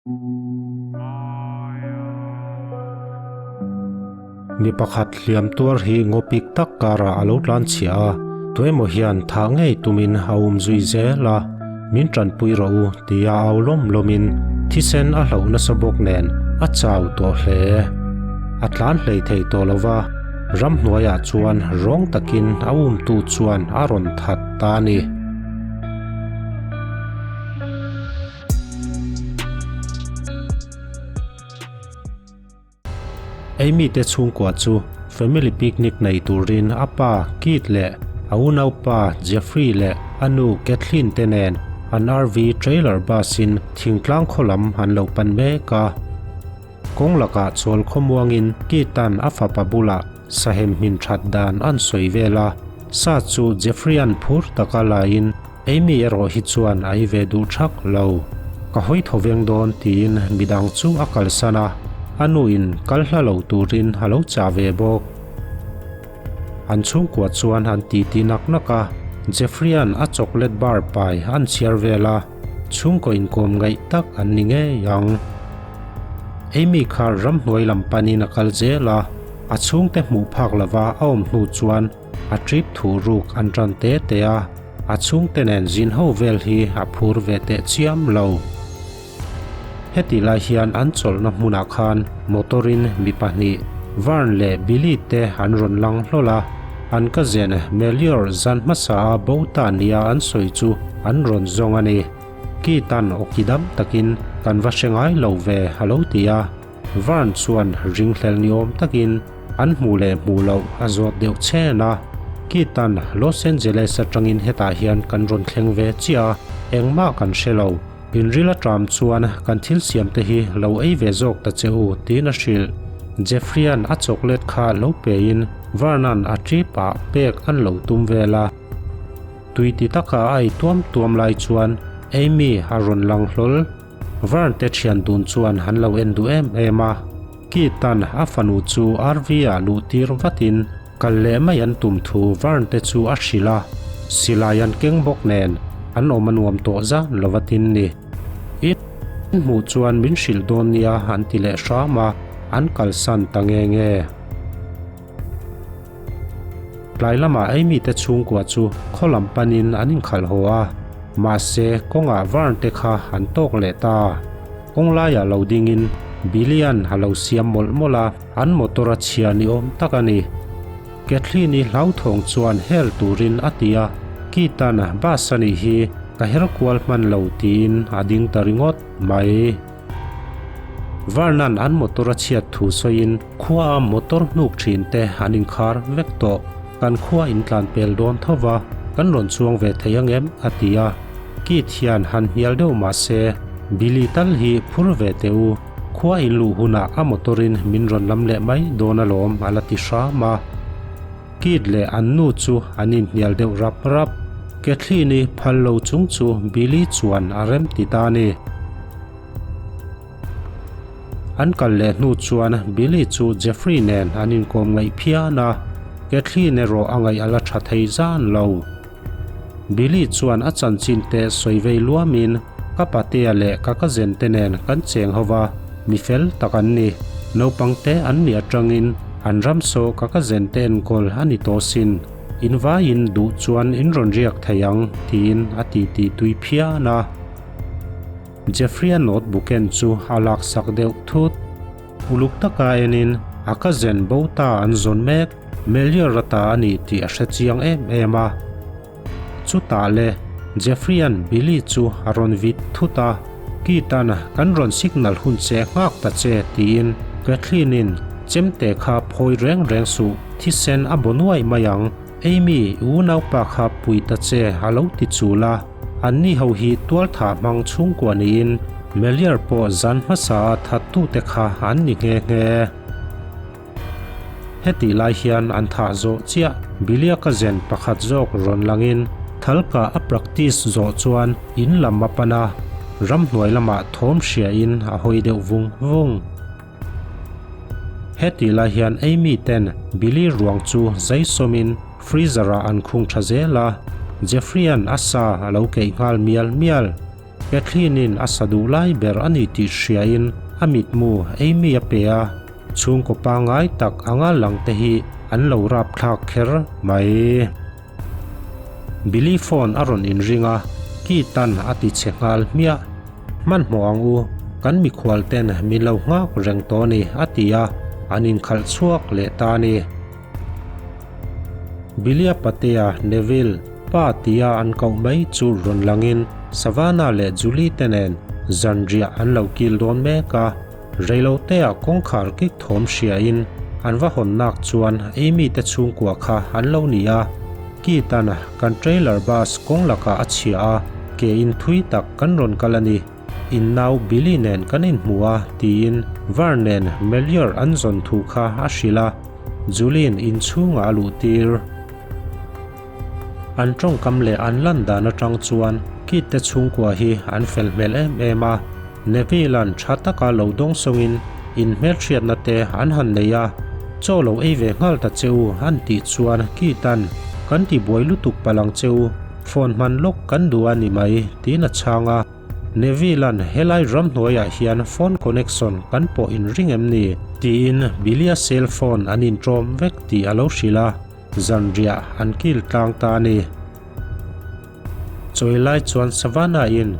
Mi pakhat hliam tuar hi ngawpik tak karah a lo tlan chhia a, tuemaw hian thah ngei tumin a um zui zel a, Min tanpui rawh u tia au lawm lawmin thisen a hlauh nasa bawk nen a chau tawh hle. A tlan hlei thei tawh lo va, ramhnuaiah chuan rawng takin a umtu chuan a rawn that ta a ni. Amy te chhungkua chu family picnic nei turin a pa Keith leh a unaupa Jeffrey leh a nu Kathleen te nen an RV trailer bus in thingtlang khaw lam an lo pan mek a. Kawng lakah chawl khawmuangin Keith-a'n a fapa bulah sahem hmin that dan an sawi vel a, sa chu Jeffrey-a'n phur taka laiin Amy erawh hi chuan a ei ve duh thak lo. Ka hawi thaw veng dawn tiin midang chu a kalsan a, a nuin kal hla lo turin a lo chah ve bawk. An chhungkua chuan an titi nak nak a, Jeffrey-a'n a chocolate bar pai an chhiar vel a, chhungkaw inkawm ngaih tak an ni ngei ang. Amy kha ramhnuai lam panin a kal zel a, a chhungte hmuh phak lova a awm hnu chuan A trip thu ruk an tan te te a, a chhungte nen zin ho vel hi a phur ve teh chiam lo. Heti lai hian an chawlhna hmunah khan motor-in mi pahnih, Vern leh Billy te an rawn lang hlawl a, an cousin Melior zan hmasa a bo ta nia an sawi chu an rawn zawng a ni. Keith-a'n awki dam takin kan va hre ngai lo ve a lo ti a. Vern chuan ringhlel ni awm takin an hmuh leh hmuh loh a zawt deuh chhen a. Keith-a'n Los Angeles atangin hetah hian kan rawn thleng ve chiah a, engmah kan hre lo. Inril aṭam chuan kan thil siam te hi lo ei ve zawk ta che u tiin a hrilh. Jeffrey-a'n a chocolate kha lo pein Vern-a'n a trip ah pek an lo tum vel a. Tui ti taka a ei tuam tuam lai chuan Amy a rawn lang hlawl. Vern te thian dun chuan an lo en duh em em a, Keith-a'n a fanu chu RV-ah luh tir vatin kal leh mai an tum thu Vern te chu a hrilh a, silai an keng bawk nen an awm a nuam tawh zan lo vatin ni. In hmuh chuan min hrilh dawn nia an ti leh hram a, an kalsan ta nge nge. Tlai lamah Amy te chhungkua chu khaw lam panin an inkhalh haw a, mahse kawngah Vern te kha an tawk leh ta. Kawng laiah lo dingin Billy-a'n a lo siam mawlh mawlh a, an motor a chhia ni awm tak a ni. Kathleen-i hlauthawng chuan hel turin a ti a, Keith-a'n bus a nih hi ka her kual hman lo tiin a ding ta ringawt mai. Vernon an motor a chhiat thu sawiin khua a motor hnuk thin te an inkhar vek tawh. Kan khua in tlan pel dawn tho va, kan rawn chuang ve thei ang em? a ti a. Keith hian han hnial deuh mah se, Billy tal hi phur ve teh u, khua in luh hunah a motor in min rawn lam leh mai dawn alawm a la ti hram a. Keith leh an nu chu an inhnial deuh rap rap. Kathleen-i phal lo chung chu Billy chuan a rem ti ta a ni. An kal leh hnu chuan Billy chu Jeffrey nen an inkawm ngaih phian a, Kathleen erawh a ngaih a la tha thei zan lo. Billy chuan a chanchin te sawi vei luamin, Ka patea leh ka cousin te nen kan cheng ho va, mi fel tak an ni. Naupang te an nih atangin an ram saw ka cousin te enkawl a ni tawh sin. In vaiin duh chuan in rawn riak thei ang, tiin a titi tui phian a. Jeffrey-a notebook en chu a laksak deuh thut. Uluk taka enin a cousin bo ta an zawn mek, Melior-a ta a ni tih a hre chiang em em a. Chutah le, Jeffrey-a'n Billy chu a rawn vit thut a, Keith-a'n kan rawn signal hun che nghak ta che tiin Kathleen-in chemte kha phawi reng reng suh, thisen a baw nuai mai ang. Amy, i unaupa kha pui ta che a lo ti chul a, anni ho hi tualthah hmang chhungkua niin Meliar pawh zan hmasa a thattute kha an ni nghe nghe. Hetih lai hian an thah zawh chiah Billy-a cousin pakhat zawk rawn langin Thalka a practice zawh chuan in lam a pan a, ramhnuai lamah thawm hriain a hawi deuh vung vung. Hetih lai hian Amy ten Billy ruang chu zai sawmin freezer ah an khung tha zel a, Jeffrey-a'n a sa a lo keih nghal mial mial. Kathleen-in a sa duh lai ber a ni tih hriain a mitmu Amy a pe a, chhungkaw pangngai tak anga lang te hi an lo rapthlak kher mai. Billy phone a rawn inring a, Keith-a'n a ti chhe nghal hmiah. Hmanhmawh ang u, kan mikhual ten min lo nghak reng tawh a ni, a ti a, an inkhalh chhuak leh ta a ni. Billy-a patea Neville, pa tia an koh mai chu rawn langin Savannah leh Julie te nen zanriah an lo kil dawn mek a, Reilotea kawngkhar kik thawm hriain an va hawn nak chuan Amy te chhungkua kha an lo ni a, Keith-a'n kan trailer bus kawng lakah a chhia a, ke in thui tak kan rawn kal a ni, in nau Billy nen kan inhmu a tiin Vern nen Melior an zawn thu kha a hrilh a, Julie-in inchhungah a luh tir. An tawngkam leh an lan dan atang chuan Kit te chhungkua hi an fel hmel em em a, Neville-a'n tha taka lo dawng sawngin in hmelhriatna te an han nei a, Chaw lo ei ve nghal ta che u an tih chuan Kit-a'n Kan ti buai lutuk palh ang che u, phone hman lawk kan duh a ni mai tiin a chhang a. Neville-a'n helai ramhnuaiah hian phone connection kan pawh inring em ni? Tiin Billy-a cell phone an inṭawm vek tih a lo hrilh a. Zanriah an kil tlang ta a ni. Chawi lai chuan Savannah-in,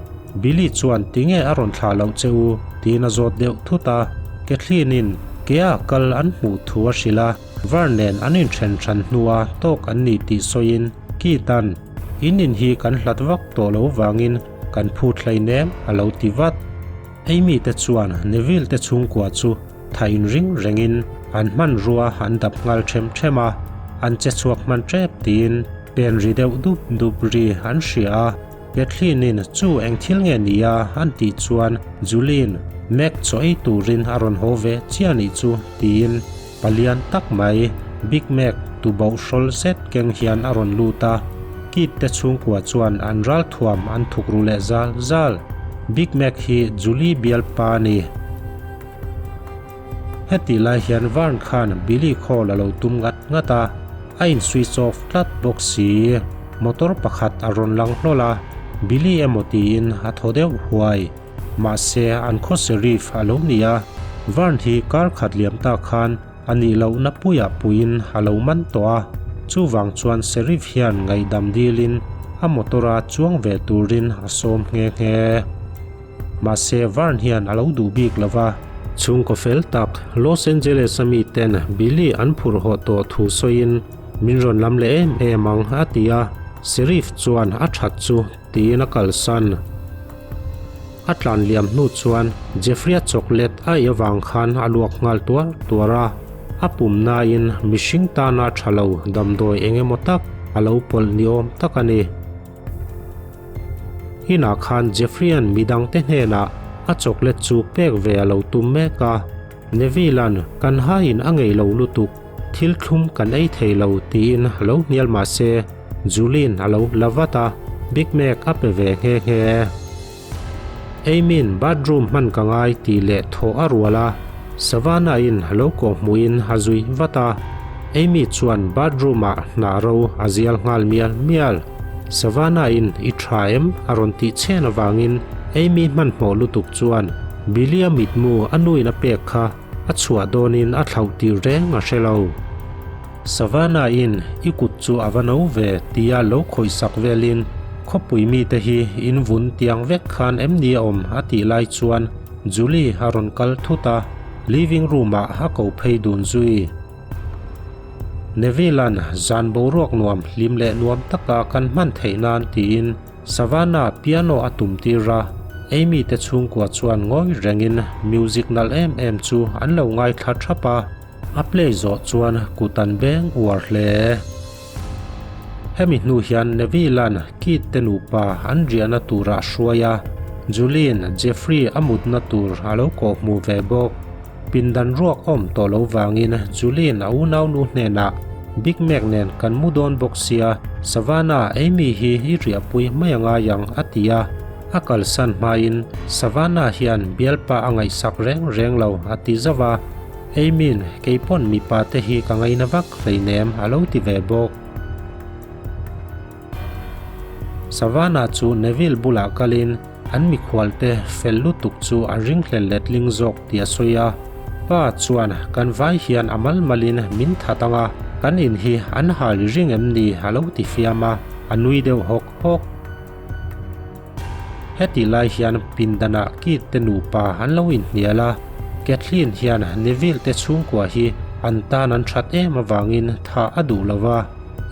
Billy chuan tinge a rawn thlah loh che u? tiin a zawt deuh thut a. Kathleen-in kea kal an hmuh thu a hrilh a, Vern nen an inthen hran hnua tawk an ni tih sawiin Keith-a'n, In in hi kan hlat vak tawh lo vangin kan phut hleinem a lo ti vat. Amy te chuan Neville te chhungkua chu Tha inring rengin an hmanrua an dap nghal ṭhem ṭhem a, an che chhuak hman ṭep tiin pen ri deuh dup dup ri an hria a. Kathleen-in chu eng thil nge ni a an tih chuan Julie-in Mac chaw ei turin a rawn haw ve chiah nih chu tiin palian tak mai Big Mac tuboh hrawl zet keng hian a rawn lut a. Kid te chhungkua chuan an ralthuam an thuk ru leh zal zal. Big Mac hi Julie bialpa a ni. Hetih lai hian Vern khan Billy call a lo tum ngat ngat a, a in switch off tlat bawk si. Motor pakhat a rawn lang hlawl a, Billy emaw tiin a thaw deuh huai. Mahse an khaw sheriff a lo ni a, Vern hi kar khat liam ta khan a nih lohna puiah puiin a lo man tawh a, chuvang chuan sheriff hian ngaihdam dilin a motor a chuang ve turin a sawm nghe nghe. Mahse Vern hian a lo duh bik lo va. Chhungkaw fel tak Los Angeles a miten Billy an phurh haw tawh thu sawiin min rawn lam leh em em ang a ti a, Sheriff chuan a that chu tiin a kalsan. A tlan liam hnu chuan Jeffrey-a chocolate a ei avang khan a luak nghal tuar tuar a, a pum nain mihring tana tha lo damdawi eng emaw tak a lo pawlh ni awm tak a ni. Inah khan Jeffrey-a'n midangte hnenah a chocolate chu pek ve a lo tum mek a, Neville-a'n kan haiin a ngei lo lutuk, thil thlum kan ei thei lo tiin a lo hnial mah se, Julie-in a lo la vat a, Big Mac a pe ve nghe nghe. Amy-in bathroom hman ka ngai tih leh thawh a rual a, Savannah-in a lo kawhhmuhin a zui vat a, Amy chuan bathroom-ah hnah ro a zial nghal mial mial. Savannah-in i tha em? a rawn tih chhen avangin Amy hmanhmawh lutuk chuan Billy-a mitmu a nuin a pek kha a chhuah dawnin a thlauh tir reng a hre lo. Savannah-in i kut chu a va no ve tia lo khawihsak velin khawpui mite hi in vun tiang vek khan em ni a awm a tih lai chuan Julie a rawn kal thut a, living room-ah a ko phei dun zui. Neville-a'n zan boruak nuam hlim leh nuam taka kan hman theih nan tiin Savannah piano a tum tir a, Amy te chhungkua chuan ngawi rengin music nalh em em chu an lo ngaithla thap a, a play zawh chuan kut an beng uar hle. Hemi hnu hian Neville-a'n Keith te nupa an riahna turah a hruai a, Julie-in Jeffrey a mutna tur a lo kawhhmuh ve bawk. Pindan ruak awm tawh lo vangin Julie-in a unaunu hnenah, Big Mac nen kan mu dawn bawk sia, Savannah, Amy hi i riahpui mai a ngai ang, a ti a. A kalsan hmain Savannah hian bialpa a ngaihsak reng reng lo, a ti zauh a. Amy-in, Kei pawn mipa te hi ka ngaina vak hleinem, a lo ti ve bawk. Savannah chu Neville bulah kalin. An mikhualte fel lutuk chu a ringhlel letling zawk tih a sawi a. Pa chuan kan vai hian a mal malin min that ang a, kan in hi an hal i ring em ni a lo ti fiam a, a nui deuh hawk hawk. Hetih lai hian pindanah Keith te nupa an lo inhnial a, Kathleen hian Neville te chhungkua hi an tan an that em avangin thah a duh lo va,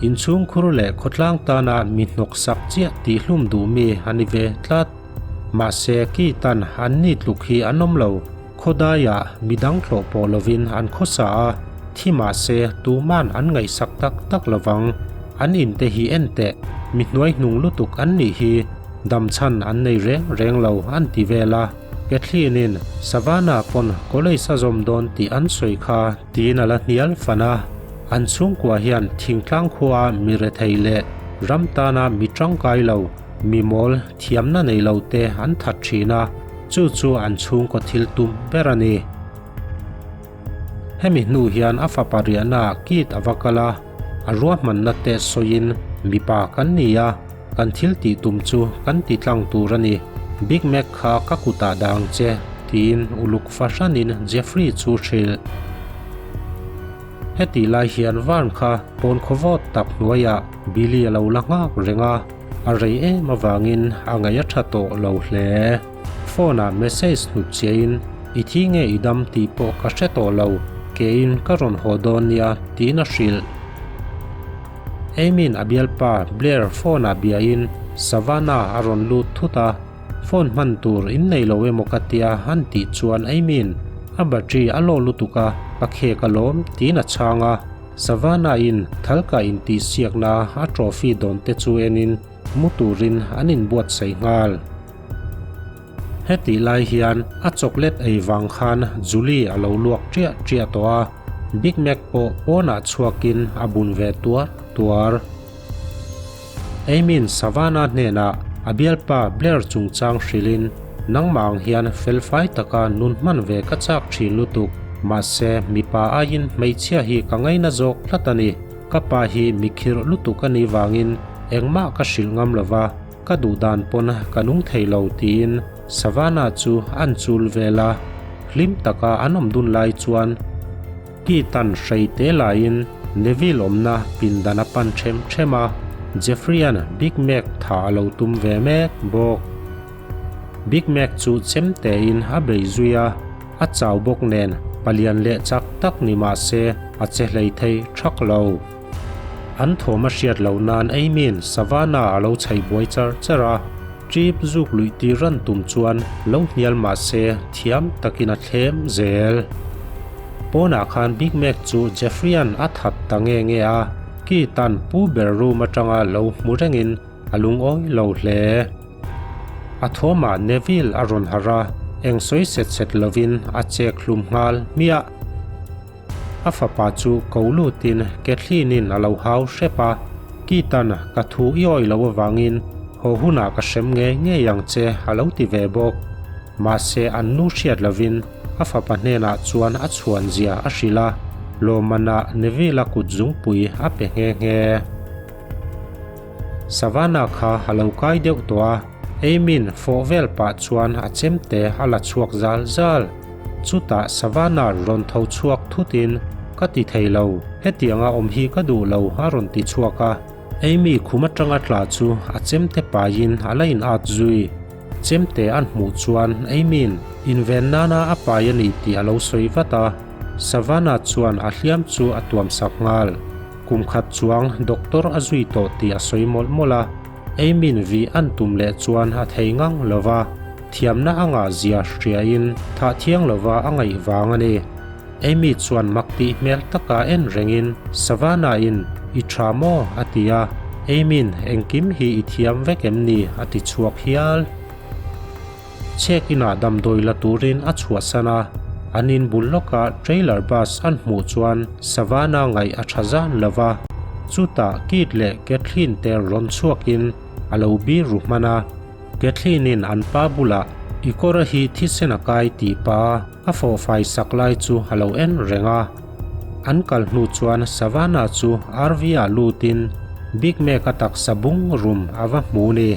inchhungkhur leh khawtlang tana mi hnawksak chiah tihhlum duh mi a ni ve tlat. Mahse Keith-a'n an ni tluk hi an awm lo. Khawdaiah midang tlawh pawh lovin an khawsa a, thi mahse tuman an ngaihsak tak tak lovang. An inte hi en teh, mi hnuai hnung lutuk an nih hi, damchhan an nei reng reng lo an ti vel a. Kathleen-in Savannah pawn college a zawm dawn tih an sawi kha tiin a la hnial fan a. An chhungkua hian thingtlang khua mi rethei leh ram tana mi tangkai lo, mi mawl thiamna nei lo te an that thin a. Chu chu an chhungkaw thil tum ber a ni. Hemi hnu hian a fapa riahnaah Keith a va kal a, a ruahmanna te sawiin, Mipa kan ni a, kan thil tih tum chu kan ti tlang tur a ni. Big Mac kha ka kutah dah ang che, tiin uluk fahranin Jeffrey chu hrilh. Hetih lai hian Vern kha pawn khawvawt tak hnuaiah Billy a lo la nghak reng a. A rei em avangin a ngaih a tha tawh lo hle. Phone ah message hnut chiahin i thi nge i dam tih pawh ka hre tawh lo, keiin ka rawn haw dawn nia tiin a hrilh. Amy-in a bialpa Blair phone ah biain Savannah a rawn lut thut a, phone hman tur in nei lo emaw ka tia an tih chuan Amy-in a battery a law lutuk a, ka khek alawm tiin a chhang a. Savannah-in Thalka intihsiakna a trophy dawn te chu enin mu turin an inbuatsaih nghal. Hetih lai hian a chocolate ei vang khan Julie a lo luak ṭiah ṭiah tawh a, Big Mac pawh pawnah chhuakin a bun ve tuar tuar. Amy-in Savannah hnenah a bialpa Blair chungchang hrilhin, Nangmah ang hian felfai taka nun hman ve ka chak thin lutuk, mahse mipa aiin hmeichhia hi ka ngaina zawk tlat a ni. Ka pa hi mi khirh lutuk a nih vangin engmah ka hrilh ngam lova, ka duh dan pawn ka nung thei lo tiin Savannah chu an chul vel a. Hlim taka an awm dun lai chuan, Keith-a'n hrei te laiin Neville awmna pindan a pan ṭhem ṭhem a, Jeffrey-a'n Big Mac tha a lo tum ve mek bawk. Big Mac chu chem tein a bei zui a, a chau bawk nen palian leh chak tak ni mah se a che hlei thei ṭhak lo. An thawm a hriat loh nan Amy-in Savannah a lo chhei buai char char a, Trip zuk luih tir ran tum chuan lo hnial mah se thiam takin a thlem zel. Pawnah khan Big Mac chu Jeffrey-a'n a that ta nge nge a, Keith-a'n pu ber room atanga lo hmu rengin a lungawi lo hle. A thawmah Neville a rawn harh a, eng sawi set set lovin a chek hlum nghal hmiah. A fapa chu ko lutin Kathleen-in a lo hau hrep a, Keith-a'n ka thu i awih loh avangin haw hunah ka hrem ngei ngei ang che a lo ti ve bawk. Mahse an nu hriat lovin a fapa hnenah chuan a chhuan zia a hrilh a, lawmmanah Neville-a kut zungpui a pe nghe nghe. Savannah kha a lo kai deuh tawh a, Amy-in fawh vel pah chuan a chemte a la chhuak zal zal. Chutah Savannah rawn tho chhuak thutin, Ka ti thei lo, hetianga awm hi ka duh lo a rawn ti chhuak a. Amy khum atanga tla chu a chemte paiin a la in at zui. Chemte an hmuh chuan Amy-in inven nana a pai a ni tih a lo sawi vat a, Savannah chuan a hliam chu a tuamsak nghal. Kum khat chuang doctor a zui tawh tih a sawi mawlh mawlh a, Amy-in vih an tum leh chuan a thei ngang lo va, thiamna a ngah zia hriain thah thiang lova a ngaih vang a ni. Amy chuan mak tih hmel taka en rengin Savannah-in I tha maw? a ti a, Amy-in Engkim hi i thiam vek em ni? a ti chhuak hial. Chhek inah damdawi la turin a chhuahsan a, an in bul lawkah trailer bus an hmuh chuan Savannah ngaih a tha zan lo va, chutah Keith leh Kathleen te rawn chhuakin a lo bir ru hman a. Kathleen-in an pa bulah i kawr a hi thisen a kai tih pa a fawhfai sak lai chu a lo en reng a. An kal hnu chuan Savannah chu RV-ah lutin Big Mac-a taksa bung rum a va hmu ni.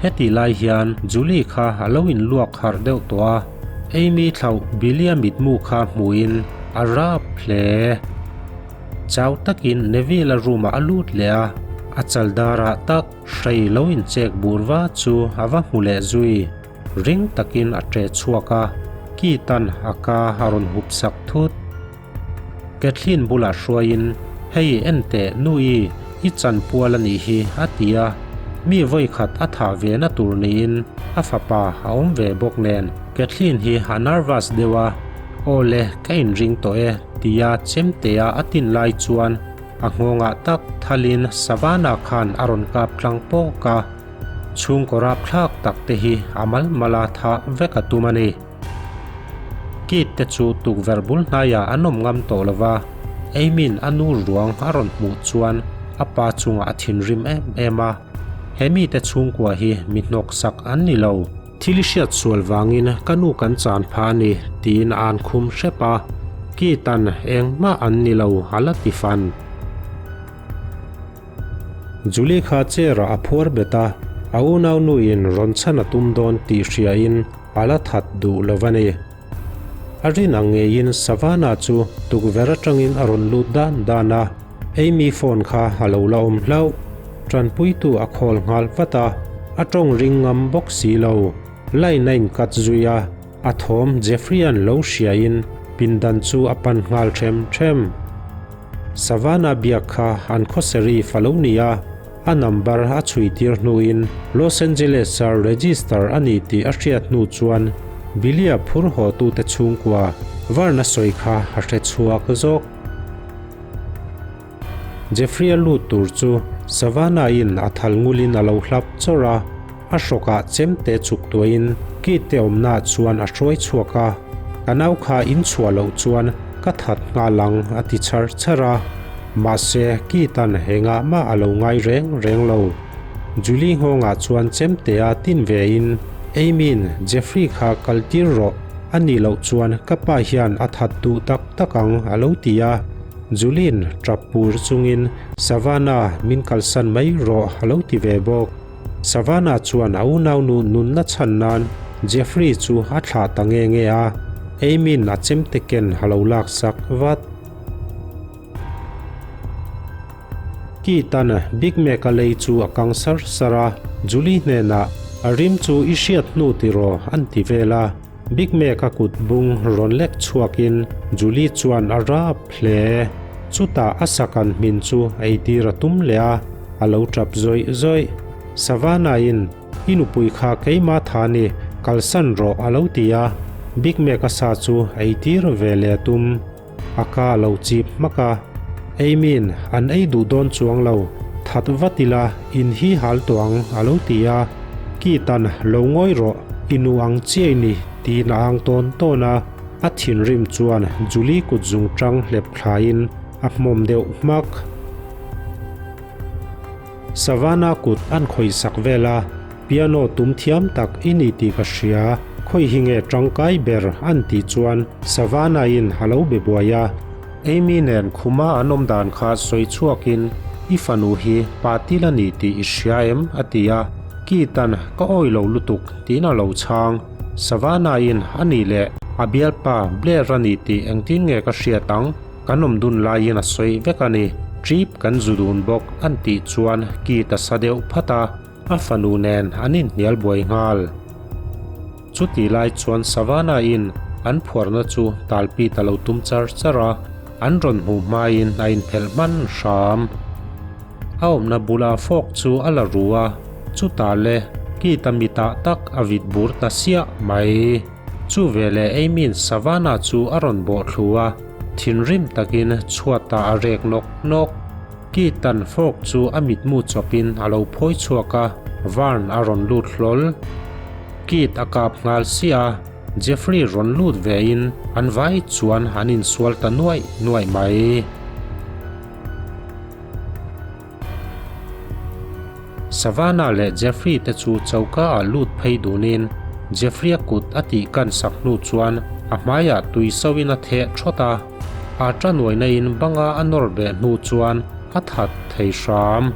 Hetih lai hian Julie kha a lo inluak harh deuh tawh a, Amy thlauh Billy-a mitmu kha hmuhin a rap hle. Chau takin Neville-a room-ah a lut leh a, a chal darah tak hrei lo inchek bur va chu a va hmu leh zui. Ring takin a ṭe chhuak a, Keith-a'n a ka a rawn hup sak thut. Kathleen bulah hruaiin, Hei en teh Nui, i chanpual a nih hi, a ti a. Mi vawikhat a thah ve na tur niin a fapa a awm ve bawk nen Kathleen hi a nervous deuh a, Aw le, ka inring tawh e, tia chemtea a tin lai chuan a nghawngah tak thalin Savannah khan a rawn kap tlang pawk a. Chhungkaw rapthlak tak te hi a mal mala thah vek a tum a ni. Kit te chu tukverh bul hnaiah an awm ngam tawh lo va, Amy-n a nu ruang a rawn hmuh chuan a pa chungah a thinrim em em a. He mite chhungkua hi mi hnawksak an ni lo. Thil i hriat sual vangin ka nu kan chan phah a ni, tiin a an khum hrep a. Kit-a'n engmah an ni lo a la ti fan. Julie kha chair-ah a phuar bet a, a unau nuin rawn chhan a tum dawn tih hriain a la that duh lo a ni. A rin ang ngeiin Savannah chu tukverh atangin a rawn lut dan dan a, Amy phone kha a lo la awm hlauh. Tanpuitu a call nghal vat a, a tawng ring ngam bawk si lo. Line a incut zui a, a thawm Jeffrey-a'n lo hriain pindan chu a pan nghal them them. Savannah biak kha an khawseri fa lo ni a, a number a chhui tir hnuin Los Angeles-a register a ni tih a hriat hnu chuan Billy-a phur hawtute chhungkua varna sawi kha a hre chhuak zawk. Jeffrey-a lut tur chu Savannah-in a thal ngulin a lo hlap chawrh a, a hrawkah chemte chuk tuahin Kit-te awmnaah chuan a hruai chhuak a, Ka nau kha in chhuah loh chuan ka that nghal ang a ti chhar chhar a, mahse Kit-a'n hengah mah a lo ngai reng reng lo. Julie nghawngah chuan chemtea tin vein, Amy-in Jeffrey kha kal tir rawh, a nih loh chuan ka pa hian a that duh tak tak ang a lo ti a. Julie-in tap pur chungin, Savannah, min kalsan mai rawh a lo ti ve bawk. Savannah chuan a unaunu nunna chhan nan Jeffrey chu a thlah ta nge nge a, Amy-in a chemte ken a lo laksak vat. Keith-a'n Big Mac-a lei chu a kang sar sar a, Julie hnenah, A rim chu i hriat hnu tiraw? an ti vel a. Big Mac-a kut bung rawn lek chhuakin Julie chuan a rap hle. Chutah a sakan hmin chu eitir a tum leh a, a lo tap zawih zawih. Savannah-in, I nupui kha keimah tha ni, kalsan rawh a lo ti a, Big Mac-a sa chu eitir ve leh a tum. A ka a lo chip hmak a, Amy-in an ei duh dawn chuang lo, that vat ila in hi hal tawh ang a lo ti a, Keith-a'n lo ngawi rawh, i nu ang chiah i ni tiin a ang tawn tawn a, a thinrim chuan Julie kut zung tang hlep thlaiin a hmawm deuh hmak. Savannah kut an khawih sak vel a, Piano tum thiam tak i ni tih ka hria, khawi hi nge tangkai ber an tih chuan Savannah-in a lo be buai a. Amy nen khuma an awm dan kha sawi chhuakin, I fanu hi pa til a ni tih i hria em? a ti a, Keith-a'n ka awi lo lutuk tiin a lo chhang. Savannah-in a nih leh a bialpa Blair a ni tih engtin nge ka hriat ang? Kan awm dun laiin a sawi vek a ni. Trip kan zu dun bawk an tih chuan Keith a sa deuh phat a, a fanu nen an inhnial buai nghal. Chuti lai chuan Savannah in an phuarna chu talpit a lo tum char char a, an rawn hmuh hmain a inphelh hman hram. A awmna bula fork chu a la ru a, chutah le Keith-a mitah tak a vit bur ta siah mai. Chu veleh Amy-in Savannah chu a rawn bawh thlu a, thinrim takin chhuatah a rek nawk nawk. Keith-a'n fork chu a mitmu chawpin a lo phawi chhuak a, Vern a rawn lut hlawl. Keith a kap nghal siah a, Jeffrey rawn lut vein an vai chuan an insual ta nuaih nuaih mai. Savannah leh Jeffrey te chu choka ah lut phei dunin Jeffrey-a kut a tih kan sak hnu chuan a hmaiah tui soin a theh thawt a, a tanuaina in banga a nawr beh hnu chuan a that thei hram.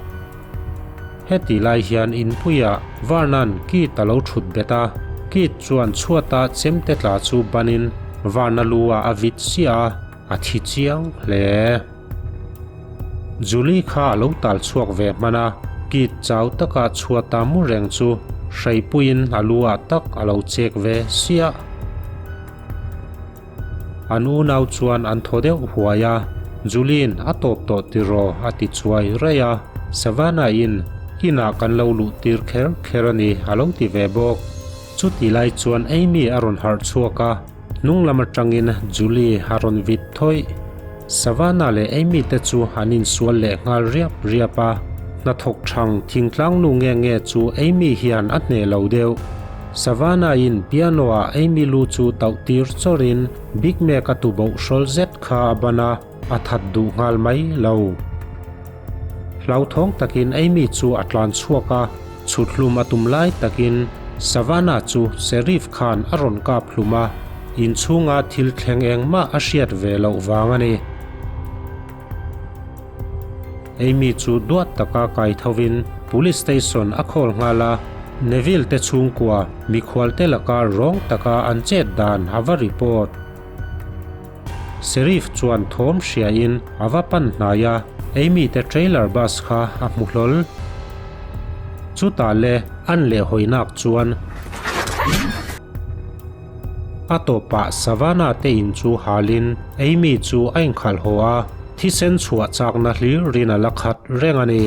Hetih lai hian inpuiah Varna'n Keith a lo thut bet a, Keith chuan chhuata chemte tla chu banin Varna lu ah a vit chiah a, a thi chiang hle. Julie kha a lo tal chhuak ve hman a, Keith chau taka chhuata mu reng chu hreipuiin a lu ah tak a lo chek ve siah. An unau chuan an thaw deuh huai a, Julie-in a tawp tawh tiraw a ti chuai raih a, Savannah-in inah kan lo luh tir kher kher a ni a lo ti ve bawk. Chuti lai chuan Amy a rawn harh chhuak a, hnung lam atangin Julie a rawn vit thawih. Savannah leh Amy te chu an insual leh nghal riap riap a, hnathawk thang thingtlang nu nge nge chu Amy hian a hneh lo deuh. Savannah-in piano-ah Amy lu chu tauh tir chawrin Big Mac a tuboh hrawl zet kha a ban a, a that duh nghal mai lo. Hlauthawng takin Amy chu a tlan chhuak a, chhut hlum a tum lai takin Savannah chu Sheriff khan a rawn kap hlum a, inchhunga thil thleng engmah a hriat ve loh vang a ni. Amy chu duat taka kai thovin Police Station a call nghal a, Neville te chhungkua mikhualte laka rawng taka an chet dan a va report. Sheriff chuan thawm hriain a va pan hnai a, Amy te trailer bus kha a hmu hlawl. Chutah le an leh hawinak chuan a tawpah Savannah te in chu halin Amy chu a inkhalh haw a, thisen chhuah chakna hlir rin a la khat reng a ni.